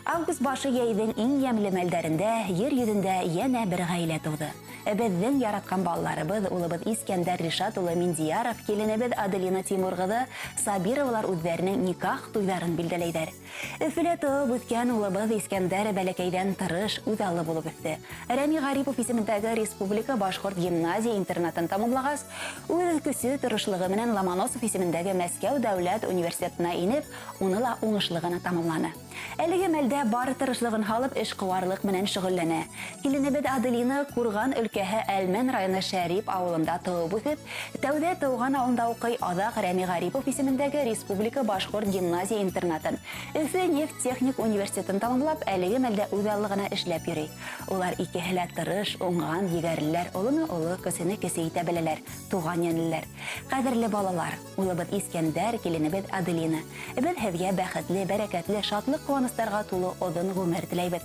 Август башы йәйҙең иң йәмле мәлдәрендә ер йөҙөндә йәнә бер ғаилә тыуҙы. Беҙҙең яратҡан балаларыбыҙ, улыбыҙ Искәндәр Ришат улы Миндияров, киленебеҙ Аделина Тимур ҡыҙы Сабировалар үҙҙәренең никах туйҙарын билдәләйҙәр. Өфөлә тыуып үҫкән улыбыҙ Искәндәр бәләкәйҙән тырыш, үҙаллы булып үҫте. Рәми Ғарипов исемендәге республика башҡорт гимназия-интернатын тамамлағас, үҙ көсө, тырышлығы менән Ломоносов исемендәге Мәскәү дәүләт университетына инеп, уны ла уңышлы ғына тамамланы. Әлеге мәлдә бар тырышлыгын һалып эшкыуарлык менән шөгыльләнә. Киленебеҙ Аделина Курган өлкәһе Әлмән районы Шәрип авылында тыуып үҫеп, тәүҙә тыуған авылында уҡый, аҙаҡ Рәми Ғарипов исемендәге республика башҡорт гимназия-интернатын, Өфө нефть техник университетын тамамлап, әлеге мәлдә үҙаллы ғына эшләп йөрөй. Улар икеһе лә тырыш, уңган, егәрлеләр, олоно оло, кесене кесе итә беләләр, туган йәнлеләр. Кадерле балалар! Улыбыҙ Искәндәр, киленебеҙ Аделина. Беҙ һеҙгә бәхетле, бәрәкәтле, шатлыҡ-ҡыуаныстарға тулы оҙон ғүмер теләйбеҙ.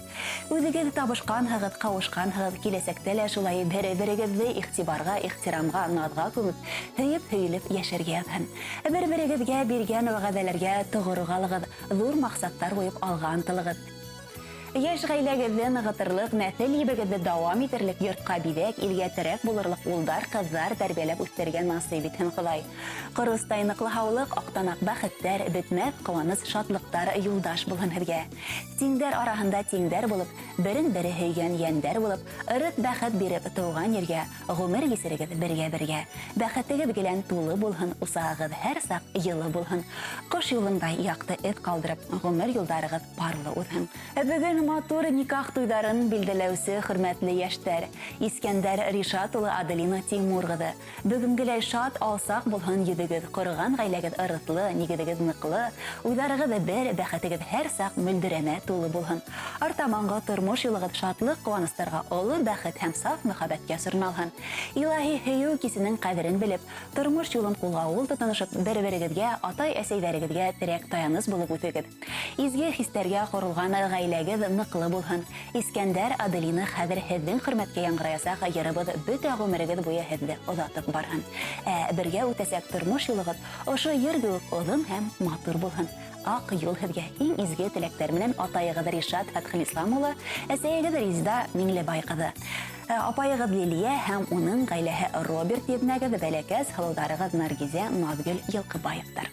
Үҙегеҙ табышҡанһығыҙ, ҡауышҡанһығыҙ, киләсәктә лә шулай бер-берегеҙҙе иғтибарға, ихтирамға, наҙға күмеп, һөйөп-һөйөлөп йәшәргә яҙһын. Бер-берегеҙгә биргән вәғәҙәләргә тоғро ҡалығыҙ, ҙур маҡсаттар ҡуйып алға ынтылығыҙ. Йәш гаиләгеҙҙе нығытырлыҡ, нәҫел ебегеҙҙе дауам итерлек, йортҡа биҙәк, илгә терәк булырлыҡ улдар, ҡыҙҙар тәрбиәләп үҫтерергә насыйп итһен Хоҙай. Ҡоростай ныҡлы һаулыҡ, аҡтан-аҡ бәхеттәр, бөтмәҫ ҡыуаныс-шатлыҡтар юлдаш булһын һеҙгә. Тиңдәр араһында тиңдәр булып, берен-бере һөйгән йәндәр булып, ырыҫ-бәхет биреп, тыуған ергә ғүмер кисерегеҙ бергә-бергә. Бәхетегеҙ гелән тулы булһын, усағығыҙ һәр саҡ йылы булһын. Ҡош юлындай яҡты эҙ ҡалдырып, ғүмер юлдарығыҙ Парлы үҙһең. Бөгөн матур никах туйҙарын билдәләүсе хөрмәтле йәштәр, Искәндәр Ришат улы, Аделина Тимур ҡыҙы. Бөгөнгөләй шат, алсаҡ булһын йөҙөгөҙ, ҡорған ғаиләгеҙ ырыҫлы, нигеҙегеҙ ныҡлы, уйҙарығыҙ бер, бәхетегеҙ һәр саҡ мөлдөрәмә тулы булһын. Артаманғы тормош юлығыҙ шатлыҡ-ҡыуаныстарға, оло бәхет һәм саф мөхәббәткә сорналһын. Илаһи һөйөү кисенең ҡәҙерен белеп, тормош юлын ҡулға-ҡул тотоношоп, бер-берегеҙгә, атай-әсәйҙәрегеҙгә терәк-таяныс булып үҫегеҙ. Изге хистәргә корылган гаиләгез ныклы булһын. Искәндәр, Аделина, хәзер һеҙҙең хөрмәткә яңгыраясак йырыбыз бөтә гомерегез буе һеҙҙе озатып барһын. Ә бергә үтәсәк тормыш юлыгыз ошо йыр кеүек озын һәм матур булһын. Ак юл һеҙгә! Иң изге теләктәр менән атайыгыз Ришат Фәтхелислам улы, әсәйегеҙ Резеда Миңлебай кызы, апайыгыз Лилия һәм уның гаиләһе Роберт еҙнәгеҙ, бәләкәс һылыуҙарыгыз Наргизә, Назгөл Йылҡыбаевтар.